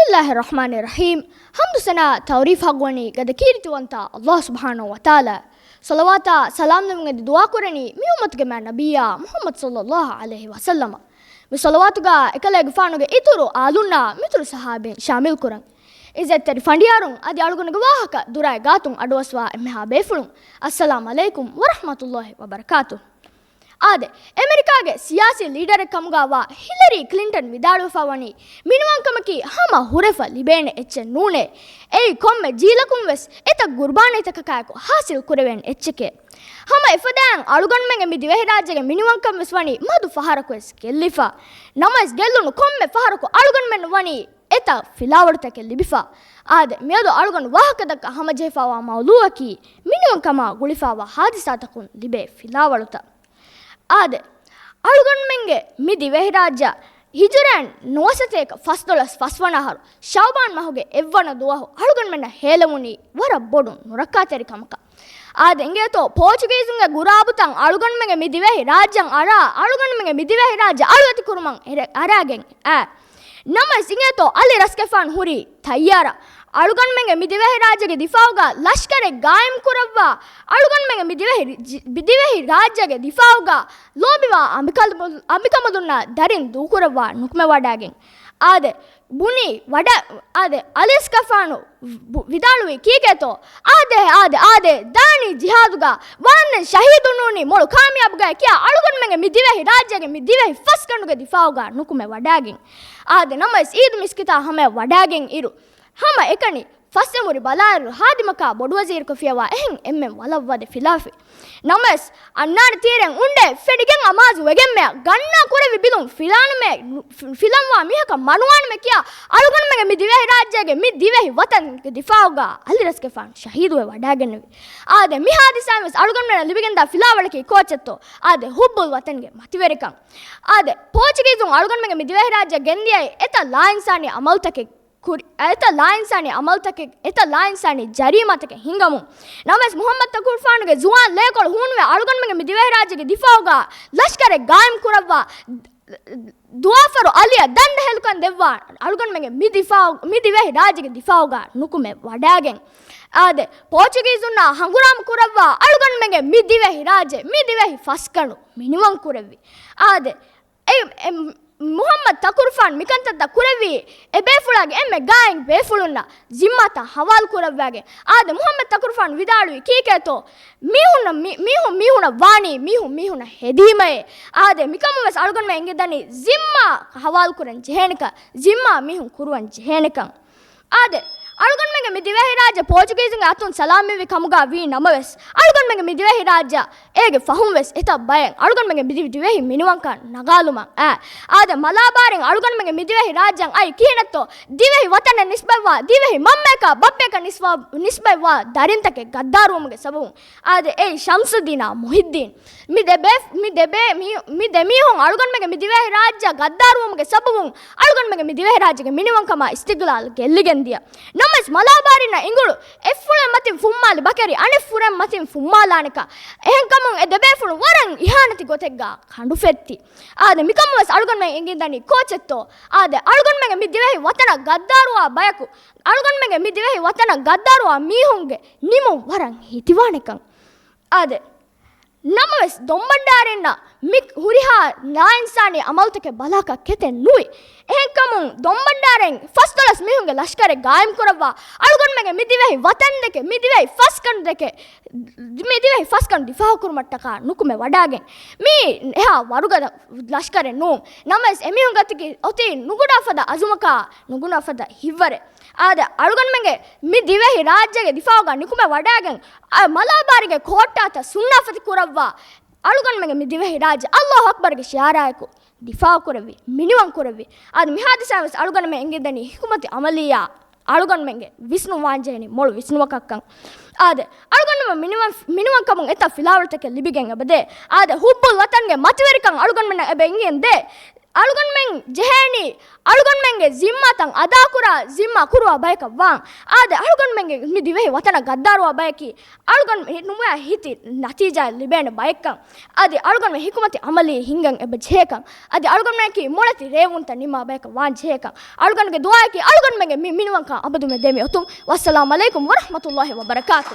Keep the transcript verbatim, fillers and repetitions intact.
ބިސްމިއްލާހި ރަޙްމާނި ރަޙީމް. ޙަމްދު ސަނާ ތަޢުރީފް ޙައްޤުވަނީ ގަދަ ކީރިތިވަންތާ ﷲ ސުބްޙާނަހޫ ވަތަޢާލާ. ޞަލަވާތާ ސަލާމް ލެއްވުން އެދި ދުޢާ ކުރަނީ މި އުއްމަތުގެ މާތް ނަބިއްޔާ މުޙައްމަދު ޞައްލައްލާހު ޢަލައިހި ވަސައްލަމަ. މި ޞަލަވާތުގަ އެކަލޭގެފާނުގެ އިތުރު އާލުންނާ މިތުރު ޞަޙާބީން ޝާމިލް ކުރަން. ޢިއްޒަތްތެރި ފަނޑިޔާރުން އަދި އަޅުގަނޑުގެ ވާހަކަ ދުރާއި ގާތުން އަޑުއައްސަވާ އެންމެހާ ބޭފުޅުން، އައްސަލާމް ޢަލައިކުމް ވަރަޙްމަތުﷲި ވަބަރަކާތުހު. އާދެ، އެމެރިކާގެ ސިޔާސީ ލީޑަރެއް ކަމުގައިވާ ހިލަރީ ކްލިންޓަން ވިދާޅުވެފަ ވަނީ، މިނިވަންކަމަކީ ހަމަ ހުރެފަ ލިބޭނެ އެއްޗެއް ނޫނޭ. އެއީ ކޮންމެ ޖީލަކުން ވެސް އެތައް ގުރުބާނީތަކަކާއެކު ޙާޞިލް ކުރެވޭނެ އެއްޗެކޭ. ހަމަ އެފަދައިން އަޅުގަނޑުމެންގެ މި ދިވެހިރާއްޖޭގެ މިނިވަންކަން ވެސް ވަނީ މަދު ފަހަރަކު ވެސް ގެއްލިފަ. ނަމަވެސް ގެއްލުނު ކޮންމެ ފަހަރަކު އަޅުގަނޑުމެން ވަނީ އެތައް ފިލާވަޅުތަކެއް ލިބިފަ. އާދެ، މިއަދު އަޅުގަނޑު ވާހަކަދައްކާ ހަމަޖެހިފައިވާ މައުޟޫޢަކީ މިނިވަންކަމާ ގުޅިފައިވާ ހާދިސާތަކުން ލިބޭ ފިލާވަޅުތައް. އާދެ، އަޅުގަނޑުމެންގެ މި ދިވެހިރާއްޖެ ހިޖުރައިން ނުވަސަތޭކަ ފަސްދޮޅަސް ފަސްވަނަ އަހަރު ޝަޢުބާން މަހުގެ އެއްވަނަ ދުވަހު އަޅުގަނޑުމެންނަށް ހޭލެވުނީ ވަރަށް ބޮޑު ނުރައްކާތެރި ކަމަކަށް. އާދެ، އިނގޭތޯ، ޕޯޗުގީޒުންގެ ގުރާބުތައް އަޅުގަނޑުމެންގެ މި ދިވެހި ރާއްޖެއަށް އަރާ، އަޅުގަނޑުމެންގެ މި ދިވެހި ރާއްޖެ އަޅުވެތި ކުރުމަށް އެރެ-، އަރާގެން އައި. ނަމަވެސް އިނގޭތޯ، އަލި ރަސްގެފާނު ހުރީ ތައްޔާރަށް. އަޅުގަނޑުމެންގެ މި ދިވެހި ރާއްޖޭގެ ދިފާއުގަ ލަޝްކަރެއް ގާއިމް ކުރައްވާ، އަޅުގަނޑުމެންގެ މި ދިވެހި ރި-، ޖި-، މި ދިވެހި ރާއްޖޭގެ ދިފާއުގަ ލޯބިވާ އަނބިކަލު-، އަނބިކަނބަލުންނާ ދަރިން ދޫކުރައްވާ ނުކުމެވަޑައިގެން. އާދެ، ބުނީ ވަޑަ-، އާދެ، އަލި ރަސްގެފާނު ވި-، ވިދާޅުވީ ކީކޭތޯ؟ އާދޭ، އާދޭ، އާދޭ، ދާނީ ޖިހާދުގަ ވާންދެން ޝަހީދުން ނޫނީ މޮޅު ކާމިޔާބުގައި ކިޔާ އަޅުގަނޑުމެންގެ މި ދިވެހި ރާއްޖޭގެ މި ދިވެހި ފަސްގަނޑުގެ ދިފާއުގަ ނުކުމެ ވަޑައިގެން. އާދެ، ނަމަވެސް އީދު މިސްކިތާ ހަމަޔަށް ވަޑައިގެން އިރު، ހަމަ އެކަނި ފަސްއެނބުރި ބަލާއިރު ހާދިމަކާ ބޮޑުވަޒީރަކު ފިޔަވާ އެހެން އެންމެން ވަލަށް ވަދެ ފިލާފި. ނަމަވެސް، އަންނާނެ ތީރެއް އުނޑޭ، ފެނިގެން އަމާޒު ވެގެންމެ، ގަންނާ ކުރެވި ބިލުން ފިލާނަމޭ، ނު-، ފި-، ފިލަންވާ މީހަކަށް މަނުވާނަމޭ ކިޔާ، އަޅުގަނޑުމެންގެ މި ދިވެހި ރާއްޖޭގެ މި ދިވެހި ވަތަންގެ ދިފާއުގަ އަލި ރަސްގެފާނު ޝަހީދުވެ ވަޑައިގެންނެވި. އާދެ، މި ހާދިސާއިން ވެސް އަޅުގަނޑުމެންނަށް ލިބިގެންދާ ފިލާވަޅަކީ ކޯޗެއްތޯ؟ އާދެ، ހުއްބުލް ވަތަންގެ މަތިވެރިކަން. އާދެ، ޕޯޗުގީޒުން އަޅުގަނޑުމެންގެ މި ދިވެހި ރާއްޖެ ގެންދިޔައީ އެތައް ލާއިންސާނީ އަމަލުތަކެއް ކުރި-، އެތައް ލާއިންސާނީ އަމަލުތަކެއް، އެތައް ލާއިންސާނީ ޖަރީމާތަކެއް ހިނގަމުން. ނަމަވެސް، މުޙައްމަދު ތަކުރުފާނުގެ ޒުވާން ލޭކޮޅު ހޫނުވެ އަޅުގަނޑުމެންގެ މި ދިވެހިރާއްޖޭގެ ދިފާއުގަ ލަޝްކަރެއް ގާއިމް ކުރައްވާ، ދުވާފަރު އަލިއަށް ދަންދަހެލުކަން ދެއްވާ އަޅުގަނޑުމެންގެ މި ދިފާއު-، މި ދިވެހި ރާއްޖޭގެ ދިފާއުގަ ނުކުމެ ވަޑައިގެން. އާދެ، ޕޯޗުގީޒުންނާ ހަނގުރާމަ ކުރައްވާ އަޅުގަނޑުމެންގެ މި ދިވެހި ރާއްޖެ، މި ދިވެހި ފަސްގަނޑު މިނިވަން ކުރެއްވި. އާދެ، އެ، އެ، މުޙައްމަދު ތަކުރުފާނު މިކަންތައްތައް ކުރެއްވީ، އެ ބޭފުޅާގެ އެންމެ ގާތް ބޭފުޅުންނަށް ޒިންމާތައް ހަވާލު ކުރައްވާގެން. އާދެ، މުޙައްމަދު ތަކުރުފާނު ވިދާޅުވީ ކީކޭތޯ؟ މީހުންނަށް މި-، މީހުން މީހުނަށް ވާނީ މީހުން މީހުނަށް ހެދީމައޭ. އާދެ، މިކަމުން ވެސް އަޅުގަނޑުމެން އެނގިދަނީ ޒިންމާ ހަވާލު ކުރަން ޖެހޭނެކަން، ޒިންމާ މީހުން ކުރުވަން ޖެހޭނެކަން. އާދެ، އަޅުގަނޑުމެންގެ މި ދިވެހިރާއްޖެ ޕޯޗުގީޒުންގެ އަތުން ސަލާމަތްވި ކަމުގަ ވީ ނަމަވެސް، އަޅުގަނޑުމެންގެ މި ދިވެހިރާއްޖެ އޭގެ ފަހުން ވެސް އެތައް ބައެއް އަޅުގަނޑުމެންގެ މި ދިވެ-، ދިވެހި މިނިވަންކަން ނަގާލުމަށް އައި. އާދެ، މަލާބާރިން އަޅުގަނޑުމެންގެ މި ދިވެހި ރާއްޖެއަށް އައި ކިހިނެއްތޯ؟ ދިވެހި ވަތަނަށް ނިސްބަތްވާ، ދިވެހި މަންމަޔަކާ ބައްޕަޔަކަށް ނިސްބަ-، ނިސްބަތްވާ ދަރިންތަކެއް ގައްދާރުވުމުގެ ސަބަބުން. އާދެ، އެއީ ޝަމްސުއްދީނާ މުހިއްދީން. މި ދެ ބޭ-، މި ދެ ބޭ-، މި، މި ދެ މީހުން އަޅުގަނޑުމެންގެ މި ދިވެހި ރާއްޖެއަށް ގައްދާރުވުމުގެ ސަބަބުން އަޅުގަނޑުމެންގެ މި ދިވެހި ރާއްޖޭގެ މިނިވަންކަމާ އިސްތިގްލާލް ގެއްލިގެން ދިޔަ. ނަމަވެސް، މަލާބާރިންނަށް އިނގުޅު އެއްފުޅެއް މަތިން ފުއްމާލި ބަކަރި އަނެއްފުރެއް މަތިން ފުއްމާލާނެކަން. އެހެންކަމުން އެ ދެބޭފުޅުން ވަރަށް އިހާނެތި ގޮތެއްގަ ކަނޑުފެއްތި. އާދެ، މިކަމުން ވެސް އަޅުގަނޑުމެން އެނގިދަނީ ކޯޗެއްތޯ؟ އާދެ، އަޅުގަނޑުމެންގެ މި ދިވެހި ވަތަނަށް ގައްދާރުވާ ބަޔަކު، އަޅުގަނޑުމެންގެ މި ދިވެހި ވަތަނަށް ގައްދާރުވާ މީހުންގެ ނިމުން ވަރަށް ހިތިވާނެކަން. އާދެ، ނަމަވެސް، ދޮންބަންޑާރިންނަށް މި ހުރިހާ ނާއިންސާނީ އަމަލުތަކެއް ބަލާކަށް ކެތެއް ނުވި. އެހެންކަމުން، ދޮންބަންޑާރެން ފަސްދޮޅަސް މީހުންގެ ލަޝްކަރެއް ގާއިމް ކުރައްވާ، އަޅުގަނޑުމެންގެ މި ދިވެހި ވަތަންދެކެ، މި ދިވެހި ފަސްގަނޑުދެކެ، މި ދިވެހި ފަސްގަނޑު ދިފާއުކުރުމަށްޓަކާ ނުކުމެ ވަޑާގެން، މީ އެހާ ވަރުގަދަ ލަޝްކަރެއް ނޫން. ނަމަވެސް، އެމީހުންގެ އަތުގަ އޮތީ ނުގުނާ ފަދަ އަޒުމަކާ، ނުގުނާ ފަދަ ހިތްވަރެއް. އާދެ، އަޅުގަނޑުމެންގެ މި ދިވެހި ރާއްޖޭގެ ދިފާއުގަ ނުކުމެ ވަޑާގެން، އަ، މަލާބާރީގެ ކޯއްޓާތައް ސުންނާފަތި ކުރައްވާ، އަޅުގަނޑުމެންގެ މި ދިވެހި ރާއްޖެ އައްލާހު އަކްބަރުގެ ޝިޢާރާއެކު ދިފާއު ކުރެއްވި، މިނިވަން ކުރެއްވި. އަދި މި ހާދިސާ ވެސް އަޅުގަނޑުމެން އެނގިދަނީ ހިކުމަތީ އަމަލިއްޔާ އަޅުގަނޑުމެންގެ ވިސްނުން ވާންޖެހެނީ މޮޅު ވިސްނުމަކަށްކަން. އާދެ، އަޅުގަނޑުމެން މިނިވަން، މިނިވަންކަމުން އެތައް ފިލާވަޅުތަކެއް ލިބިގެން އެބަދޭ. އާދެ، ހުއްބުލް ވަތަންގެ މަތިވެރިކަން އަޅުގަނޑުމެންނަށް އެބަ އެނގިގެން ދޭ. އަޅުގަނޑުމެން ޖެހޭނީ އަޅުގަނޑުމެންގެ ޒިންމާތައް އަދާކުރާ، ޒިންމާ ކުރުވާ ބަޔަކަށް ވާން. އާދެ، އަޅުގަނޑުމެންގެ މި ދިވެހި ވަތަނަށް ގައްދާރުވާ ބަޔަކީ އަޅުގަނޑު ނުވަ ހިތި ނަތީޖާ ލިބޭނެ ބަޔެއްކަން. އަދި އަޅުގަނޑުމެން ހިކުމަތި އަމަލީ ހިންގަން އެބަ ޖެހޭކަން. އަދި އަޅުގަނޑުމެންނަކީ މޮޅެތި ރޭވުންތައް ނިންމާ ބަޔަކަށް ވާން ޖެހޭކަން. އަޅުގަނޑުގެ ދުޢާއަކީ އަޅުގަނޑުމެންގެ މި މިނިވަންކަން އަބަދުމެ ދެމި އޮތުން. ވައްސަލާމް ޢަލައިކުމް ވަރަޙްމަތުﷲ ވަބަރަކާތު.